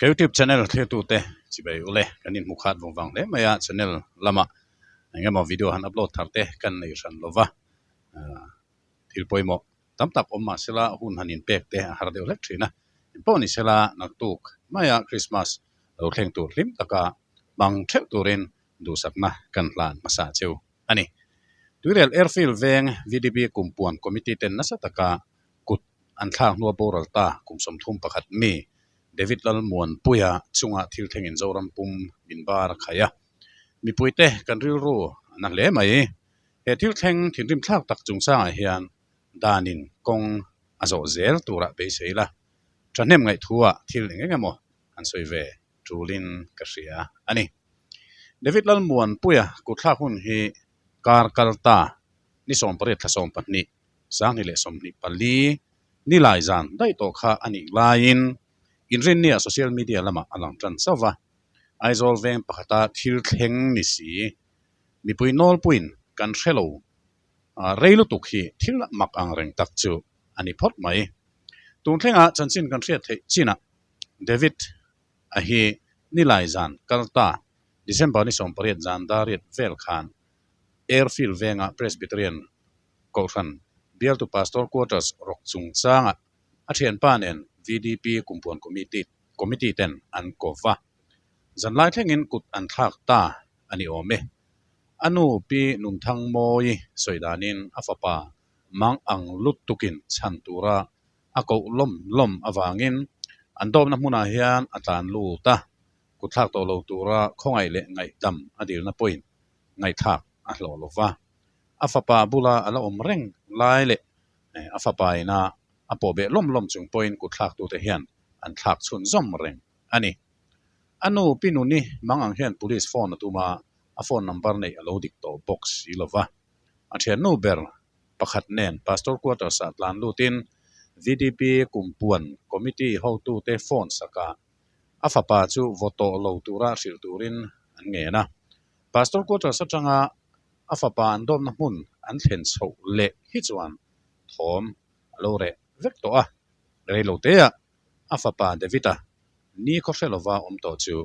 Ka youtube channel thirtute chibai ule kan inhmu khat vawng vang hle mai a channel lama eng emaw video han upload thar te kan nei hran lova thil pawimawh tam tak awm mah sela hun han inpek te a har deuh hlek thin a engpawh ni sela naktuk maia Christmas lo thleng tur hlim taka hmang theuh turin duhsakna kan hlan hmasa cheu a ni. Tuirel Airfield veng VDP kumpuan committee ten nasa taka kut an thlak hnua boral ta kum 31 mi David Lalmuanpuia chunga thil thlengin Zoram pum min bar a khai a. Mipuite kan rilru a na hle mai. He thil thleng thinrim thlak tak chungchangah hian danin kawng a zawh zel turah beisei la. Thahnem ngaihthua thil eng eng emaw an sawi ve tulin ka hria a ni. David Lalmuanpuia kutthlak hun hi kar kal ta ni 18 thla 12 2024 nilai zan daih tawh kha a nih laiin inrinnia social media lamah a lang tan chauh va. Aizawl veng pakhata thil thleng ni si mipui nawlpuiin kan hre lo rei lutuk hi thil mak ang reng tak chu a ni phawt mai. Tun thlengah chanchin kan hriat theih chinah David a hi nilai zan kal ta December ni 18 zan dariat vel khan Airfield venga Presbyterian Kohhran bialtu Pastor Quarters rawk chungchanga a thianpa nen VDP kumpuan committee committee ten an ko va. Zanlai thlengin kut an thlak ta a ni awm e. A nu Pi Nunthangmawi sawi danin a fapa mang ang lutukin chhan tura a koh lawm lawm avangin an dawpna hmunah hian a tlan lut a, kut thlak tawh lo tura khawngaih leh ngaihdam a dilna pawhin ngaihthlak a hlawh lo va. A fapa bula a la awm reng lai leh a fapa ina a pawh beh lawm lawm chung pawhin kut thlaktute hian an thlak chhunzawm reng a ni. A nu Pi Nuni mang ang hian police phone a tum a, a phone number neih a lo dik tawh bawk si lo va. A thiannu ber pakhat nen Pastor Quarters ah tlan lutin VDP kumpuan committee hotute phone sakah a fapa chu vaw tawh lo tura hrilh turin an ngen a. Pastor Quarters atanga a fapa an dawmna hmun an thlen chhoh leh hi chuan thawm a lo reh vek tawh a. Reiloteah a fapa David-a ni khaw hre lova awm tawh chu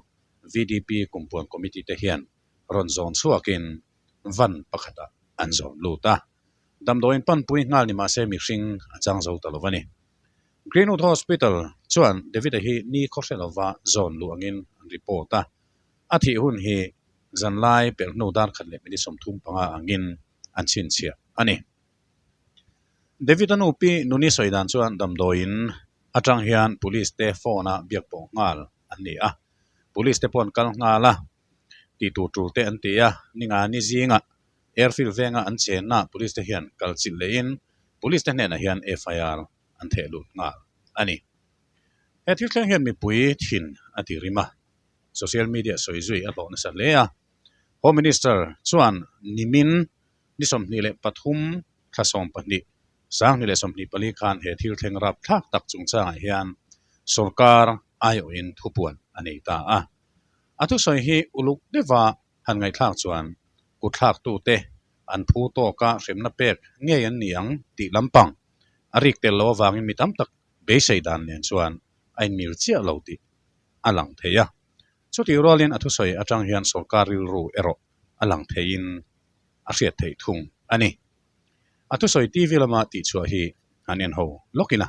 VDP kumpuan committee te hian rawn zawn chhuakin van pakhatah an zawn lut a. Damdawiin panpui nghal ni mahse mihring a chang zo ta lo a ni. Greenwood Hospital chuan David-a hi ni khaw hre lova zawn luh angin an report a. A thih hun hi zanlai pelh hnu dar khat leh minute 35 angin an chhinchhiah a ni. David-a nu Pi Nuni sawi dan chuan damdawiin atang hian police te phone-a biak pawh nghal an ni a. Police te pawh an kal nghal a, tih tur tul te an ti a, ninga ni zingah Airfield venga an chenna police te hian kal chilh lehin police te hnenah hian FIR an theh lut nghal a ni. He thil thleng hian mipui thin a ti rim a, social media sawi zui a hlawh nasa hle a. Home Minister chuan nimin ni 23 thla 12 2024 khan he thil thleng rap thlak tak chungchangah hian sorkar aiawhin thupuan a nei ta a. A thusawi hi uluk deuha han ngaihthlak chuan kutthlaktute an phu tawka hremna pek ngei an ni ang tih lampang a rik tel lo avangin mi tam tak beisei dan nen chuan a inmil chiah lo tih a lang thei a. Chutih rualin a thusawi atang hian sorkar rilru erawh a lang theiin a hriat theih thung a ni. A thusawi TV lama tihchhuah hi han en ho lawk ila.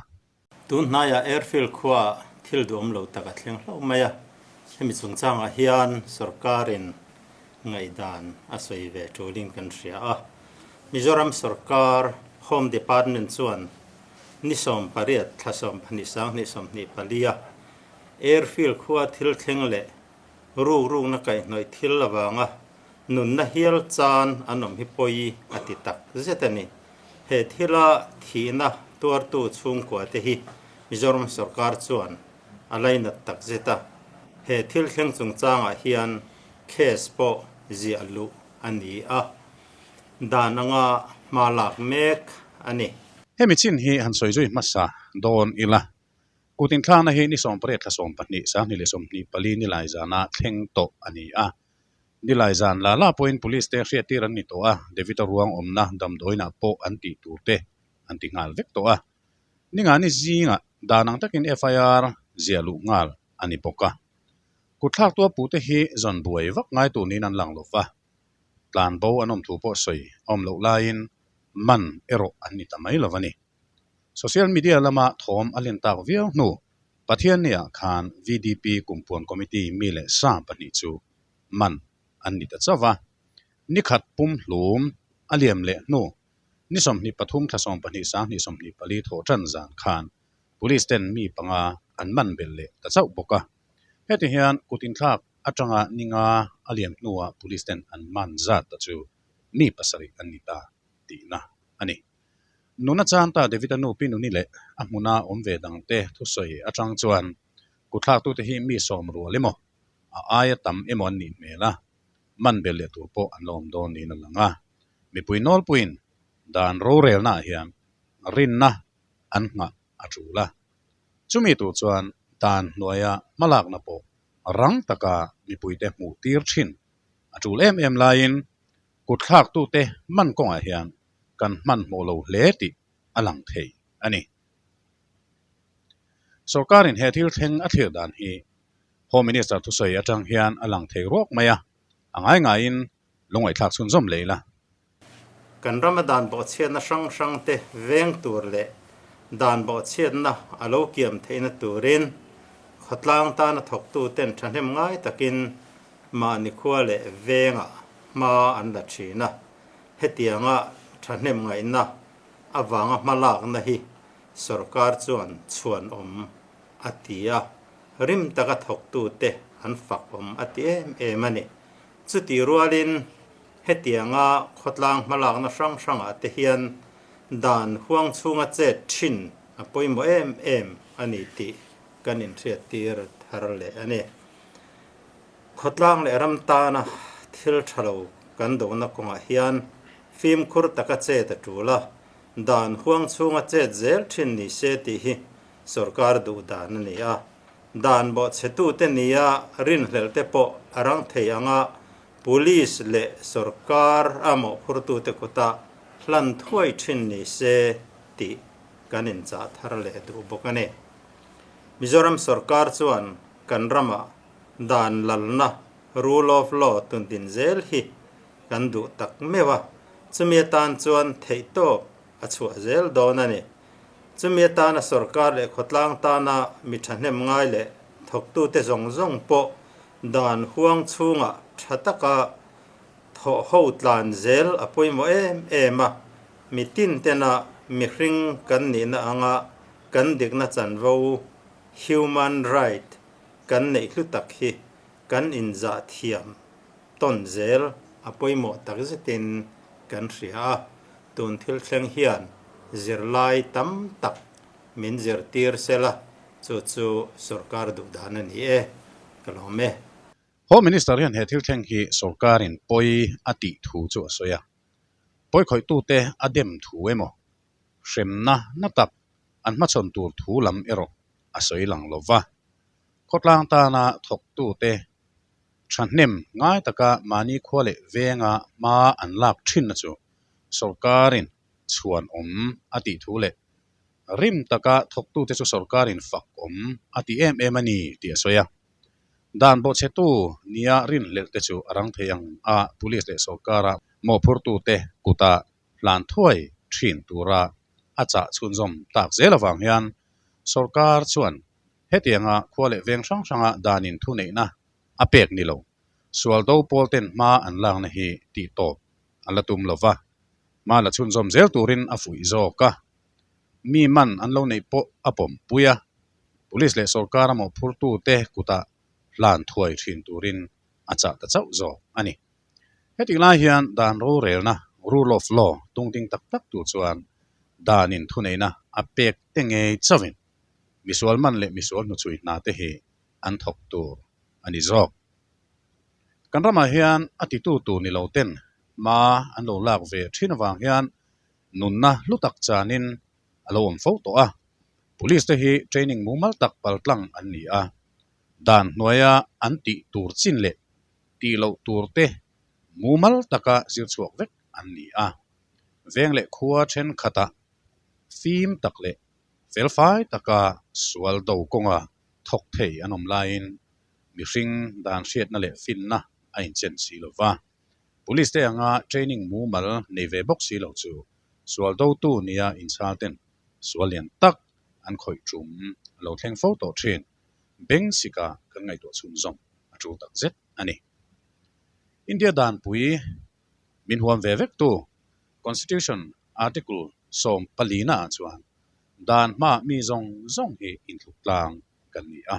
Tun hnaiah Airfield khuaah thil duhawm lo tak a thleng hlauh mai a, hemi chungchangah hian sorkarin ngaihdan a sawi ve tulin kan hria a. Mizoram sorkar Home Department chuan ni 18 thla 12 2024 a Airfield khua thil thleng leh rukrukna kaihhnawih thil avanga nunna hial chan an awm hi pawi a ti tak zet a ni. He thila thihna tuartu chhungkua te hi Mizoram sorkar chuan a lainat tak zet a. He thil thleng chungchangah hian case pawh ziah luh a ni a, dan anga hma lak mek a ni. Hemi chin hi han sawi zui hmasa dawn ila, kut inthlakna hi ni 18 thla 12 2024 nilai zana thleng tawh a ni a. Nilai zan la la pawhin police te hriattir an ni tawh a, David-a ruang awmna damdawiinah pawh an tih tur te an ti nghal vek tawh a. Ningani zingah dan ang takin FIR ziah luh nghal a ni bawk a. Kutthlak tua pute hi zawn buai vak ngai tur niin an lang lo va, tlan bo an awm thu pawh sawi a awm loh laiin man erawh an ni ta mai lo a ni. Social media lama thawm a len tak viau hnu Pathianniah khan VDP Kumpuan Committee mi leh sa pahnih chu man an ni ta chauh va. Ni khat pum hlum a liam leh hnu ni 23 thla 12 sang 24 thawh tan zan khan Police ten mi panga an man belh leh ta chauh bawk a. Heti hian kut inthlak atanga ni nga a liam hnuah Police ten an man zat ta chu mi pasarih an ni ta tihna a ni. Nuna chanta David-a nu Pi Nuni leh a hmuna awm ve dangte thusawi atang chuan kutthlaktute hi mi sawm rual emaw, a aia tam emaw an nih hmel a, man belh leh tur pawh an la awm dawn niin a lang a. Mipui nawlpuiin dan rorelnaah hian rinna an nghah a tul a. Chumi tur chuan dan hnuaia hmalakna pawh rang taka mipuite hmuh tir thin a tul em em laiin kutthlaktute man kawngah hian kan hmanhmawh lo hle tih a lang thei a ni. Sorkarin he thil thleng a thlir dan hi Home Minister thusawi atang hian a lang thei ruak mai a, a ngai ngaiin lungaihthlak chhunzawm leh ila. Kan rama dan bawhchhiatna hrang hrangte veng tur leh dan bawhchhiatna a lo kiam theihna turin khawtlang tana thawktuten thahnem ngai takin mahni khua leh vengah hma an la thin a. Hetianga thahnem ngaihna avanga hmalakna hi sorkar chuan chhuanawm a ti a, rim taka thawktute an fakawm a ti em em a ni. Chutih rualin hetianga khawtlang hmalakna hrang hrangah te hian dan huang chhunga chet thin a pawimawh em em a ni tih kan inhriattir thar leh a ni. Khawtlang leh ram tana thil tha lo kan dohna kawngah hian fimkhur taka chet a tul a, dan huang chhunga chet zel thin ni se tih hi sorkar duh dan a ni a. Dan bawhchhetute nia rinhlelh te pawh a rang thei anga police leh sorkar a mawhphurtute kuta hlan thuai thin ni se tih kan inchah thar leh duh bawk a ni. Mizoram sorkar chuan kan ramah Dan lalna, rule of law, tundin zel hi kan duh tak meuh a, chumi atan chuan theihtawp a chhuah zel dawn a ni. Chumi atana sorkar leh khawtlang tana mi thahnem ngai leh thawktute zawng zawng pawh dan huang chhungah tha taka thawh ho tlan zel a pawimawh em em a, mi tin tena mihring kan nihna anga kan dikna chanvo, human right, Kan neih hlu tak hi kan inzah thiam tawn zel a pawimawh tak zetin kan hria a, tun thil thleng hian zirlai tam tak min zirtir sela chu chu sorkar duh dan a ni e, ka lawm e. Home Minister hian he thil thleng hi sorkarin pawi a tih thu chu a sawi a, pawi khawihtute a dem thu emaw hremna na tak an hmachhawn tur thu lam erawh a sawi lang lo va. Khawtlang tana thawktute thahnem ngai taka mahni khua leh venga hma an lak thinna chu sorkarin chhuan awm a tih thu leh rim taka thawktute chu sorkarin fak awm a ti em em a ni tih a sawi a. Dan bawhchhetu nia rinhlelhte chu a rang thei ang a, police leh sorkara mawhphurtute kuta hlan thuai thin tura a chah chhunzawm tak zel avang hian sorkar chuan hetianga khua leh veng hrang hranga danin thuneihna a pek ni lo. Sual do pawl ten hma an lakna hi tih tawp a la tum lo va, hma la chhunzawm zel turin a fuih zawk a, mi man an lo neih pawh a pawmpui a, police leh sorkar a mawhphurtute kutah hlan thuai thin turin a chah ta chauh zawk a ni. Hetih lai hian dan rorelna, rule of law, tungding tak tak tur chuan danin thuneihna a pek te ngei chauhin misual man leh misual hnuchhui hna te hi an thawk tur a ni zawk. Kan ramah hian a titu tur ni lo ten hma an lo lak ve thin avang hian nunna hlu tak chanin a lo awm fo tawh a. Police te hi training mumal tak paltlang an ni a, dan hnuaia an tih tur chin leh tih loh tur te mumal taka zir chhuak vek an ni a. Veng leh khua thenkhatah fim tak leh felfai taka sual do kawnga thawk thei an awm laiin mihring dan hriatna leh finna a inchen si lo va. Police te anga training mumal nei ve bawk si lo chu sual dotu nia inchhal ten sual lian tak an khawih tum a lo thleng fo tawh thin. Beng sika kan ngaihtuah chhunzawm a tul tak zet a ni. India danpui min huam ve vek tu Constitution Article 14 ah chuan dan hma mi zawng zawng hi inthluk tlang kan ni a.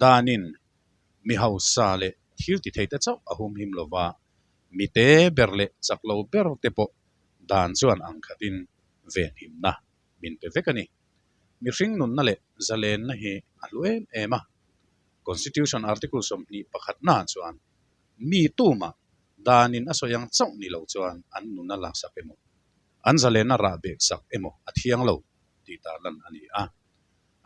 Danin mi hausa leh thil ti thei te chauh a humhim lova, mi te ber leh chak lo ber te pawh dan chuan ang khatin venhimna min pe vek a ni. Mihring nunna leh zalenna hi a hlu em em a. Constitution Article 21 ah chuan mi tumah danin a sawi ang chauh ni lo chuan an nunna laksak emaw, an zalenna rah bek sak emaw a thiang lo tih tarlan a ni a.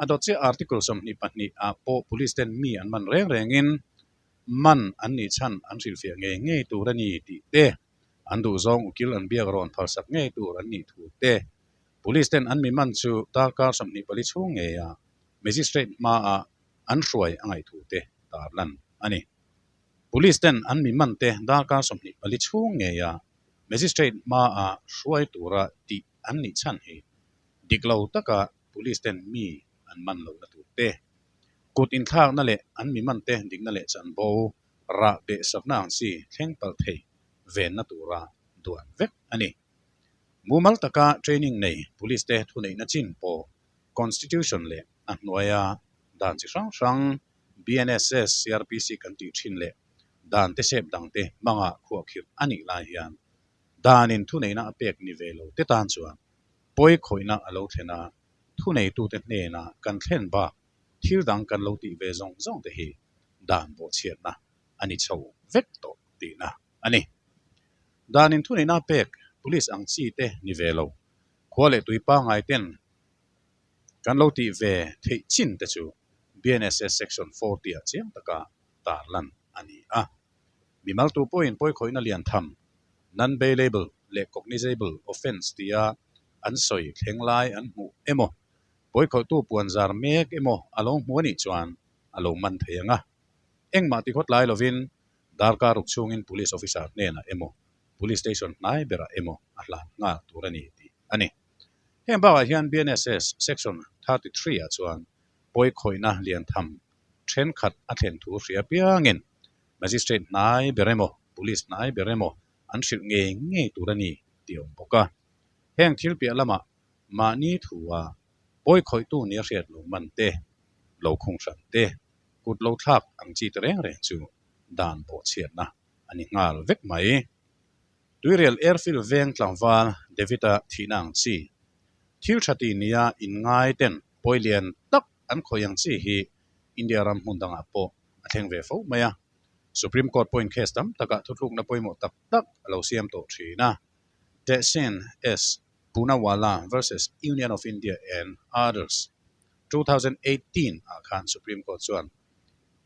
A dawt chiah Article 22 ah pawh Police ten mi an man reng rengin man an nih chhan an hrilhfiah ngei ngei tur a ni tih te, an duhzawng ukil an biak rawn phalsak ngei tur an nih thu te, Police ten an mi man chu darkar 24 chhung ngeia Magistrate hmaah an hruai a ngaih thu te tarlan a ni. Police ten an mi man te darkar 24 chhung ngeia Magistrate hmaah hruai tura tih an nih chhan hi dik lo taka Police ten mi an man lohna tur te, kut inthlakna leh an mi man te dikna leh chanvo rah behsakna ang chi thleng palh thei venna tura duan vek a ni. Mumal taka training nei Police te thuneihna chin pawh Constitution leh a hnuaia dan chi hrang hrang BNSS, CRPC kan tih thin leh dan te sep dang te hmanga khuahkhirh a nih lai hian danin thuneihna a pek ni ve lo te tan chuan pawi khawihna a lo thlen a, thuneitute hnena kan thlen bak thil dang kan lo tih ve zawng zawng te hi dan bawhchhiatna a ni chho vek tawh tihna a ni. Danin thuneihna a pek Police ang chi te ni ve lo, khua leh tui pangngai ten kan lo tih ve theih chin te chu BNSS Section 40 ah chiang taka tarlan a ni a. Mimal tu pawhin pawikhawihna lian tham, non-bailable leh cognizable offence tia an sawi thleng lai an hmuh emaw, pawikhawihtu puan zar mek emaw a lo hmu a nih chuan a lo man thei ang a. Engmah ti khawt lai lovin darkar ruk chhungin police officer hnenah emaw, police station hnai berah emaw a hlan nghal tur a ni tih a ni. Heng bakah hian BNSS Section 33 ah chuan pawikhawihna lian tham thenkhat a thlen thu hria piangin Magistrate hnai ber emaw, Police hnai ber emaw an hrilh ngei ngei tur a ni tih a awm bawk a. Heng thil piah lamah mahni thua pawikhawihtu nia hriat lo man te, lo khung hran te, kut lo thlak ang chi te reng reng chu dan bawhchhiatna a ni nghal vek mai. Tuirial Airfield veng tlangval David-a thihna ang chi, thil tha ti nia inngai ten pawi lian tak an khawih ang chi hi India ram hmun dangah pawh a thleng ve fo mai a. Supreme Court pawhin case tam takah thuthlukna pawimawh tak tak a lo siam tawh thin a. Tehseen S. Poonawalla versus Union of India and Others, 2018 ah khan Supreme Court chuan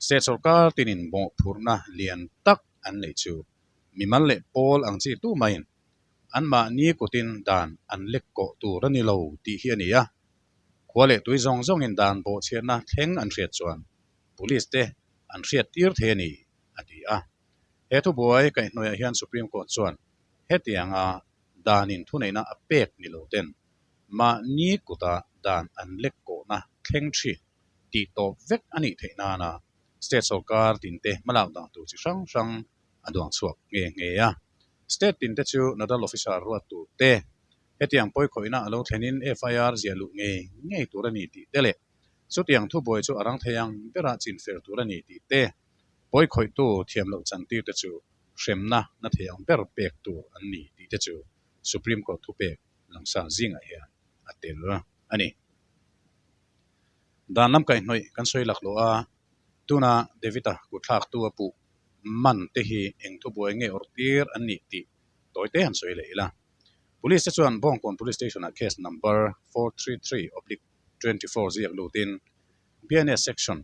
state sorkar tinin mawhphurhna lian tak an neih chu mimal leh pawl ang chi tu maiin anmahni kutin dan an lek kawh tur a ni lo tih hi a ni a. Khua leh tui zawng zawngin dan bawhchhiatna thleng an hriat chuan Police te an hriat tir thei a ni, a ti a. He thubuai kaihhnuaiah hian Supreme Court chuan hetianga danin thuneihna a pek ni lo ten mahni kuta dan an lek kawhna thleng thin tih tawp vek a nih theih nana state sorkar tinte hmalak dan tur chi hrang hrang a duang chhuak nghe nghe a. State tinte chu nodal officer ruat tur te hetiang pawikhawihna a lo thlenin FIR ziah luh ngei ngei tur a ni tih te leh chutiang thubuai chu a rang thei ang berah chinfel tur a ni tih te pawikhawihtu thiam loh chantir te chu hremna na thei ang ber pek tur an ni tih te chu Supreme Court thupek langsar zingah hian a tel a ni. Dan lam kaihhnawih kan sawi laklawh a, tuna David-a kutthlaktu a puh man te hi eng thubuai nge awrh tir an nih tih tawi te han sawi leh ila. Police te chuan Bawngkawn Police Station ah case number 433/24 ziak lutin BNS Section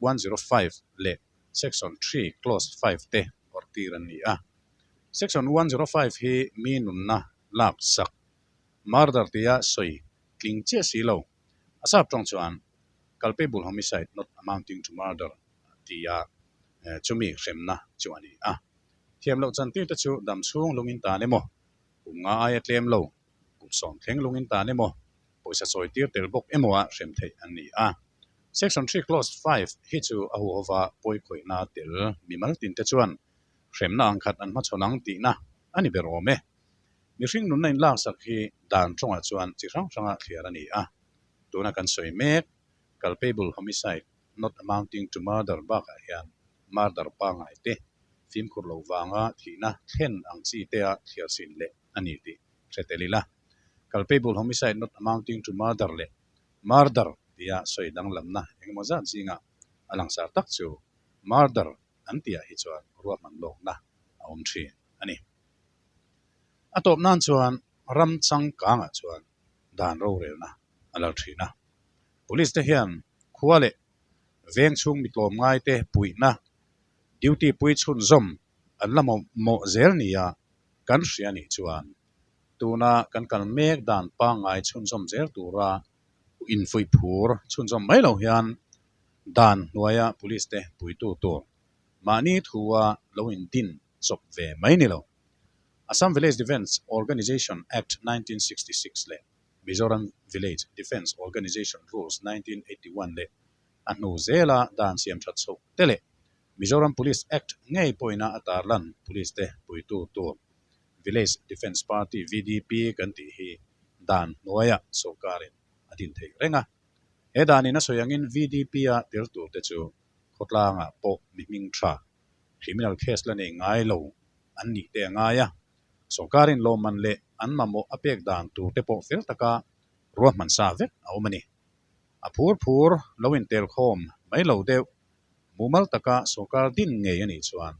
105 leh Section 3 Clause 5 te awrh tir an ni a. Section 105 hi mi nunna lak sak, murder tia sawi tling chiah si lo. A sap tawng chuan. Culpable homicide not amounting to murder tia chumi hremna chu a ni a. Thiam loh chantir te chu dam chhung lungin tan emaw, kum nga aia tlem lo, kum sawm thleng lungin tan emaw, pawisa chawi tir tel bawk emaw ah hrem theih an ni a. Section 3 Clause 5 hi chu a huhova pawikhawihna tel mimal tinte chuan hremna ang khat an hmachhawn ang tihna a ni ber awm e. Mihring nunna inlaksak hi dan tawngah chuan chi hrang hranga thliar a ni a. Tuna kan sawi mek culpable homicide not amounting to murder bakah hian murder pangngai te fimkhur lo vanga thihna thlen ang chi tea thliar sin leh a ni tih hre tel ila. Culpable homicide not amounting to murder leh murder tia sawi danglamna engemaw zat zingah a langsar tak chu murder an tihah hi chuan ruahman lawkna a awm thin a ni. A tawp nan chuan ram changkangah chuan dan rorelna a lal thin a. Police te hian khua leh veng chhung mi tlawmngai te puihna duty pui chhunzawm an la mawh zel nia kan hria nih chuan tuna kan kal mek dan pangngai chhunzawm zel tura infuih phur chhunzawm mai lo hian dan hnuaia police te puitu tur mahni thua lo indin chawp ve mai ni lo. Assam Village Defence Organisation Act 1966 leh Mizoram Village Defence Organisation Rules 1981 leh a hnu zela dan siam that chhoh te leh Mizoram Police Act ngei pawhina a tarlan Police te puitu tur Village Defence Party, VDP, kan tih hi dan hnuaiah sawrkarin a din theih reng a. He danin a sawi angin VDP-a tel turte chu khawtlangah pawh mi hming tha, criminal case la nei ngai lo an nih te a ngai a. Sawrkarin lawmman leh an mamawh a pek dan turte pawh fel taka ruahman sa vek a awm a ni. A phur phur lo intelkhawm mai lo deuh mumal taka sawrkar din ngei a nih chuan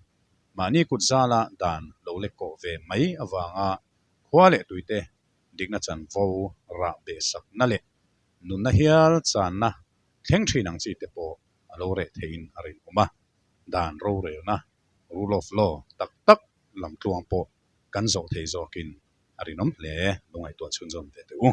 mahni kut zala dan lo lek kawh ve mai avanga khua leh tuite dikna chanvo rah behsakna leh nunna hial channa thleng thin ang chi te pawh a lo reh theihin a rinawm a, dan rorelna, rule of law, tak tak lam tluang pawh kan zawh thei zawkin a rinawm hle. Lo ngaihtuah chhunzawm ve teh u.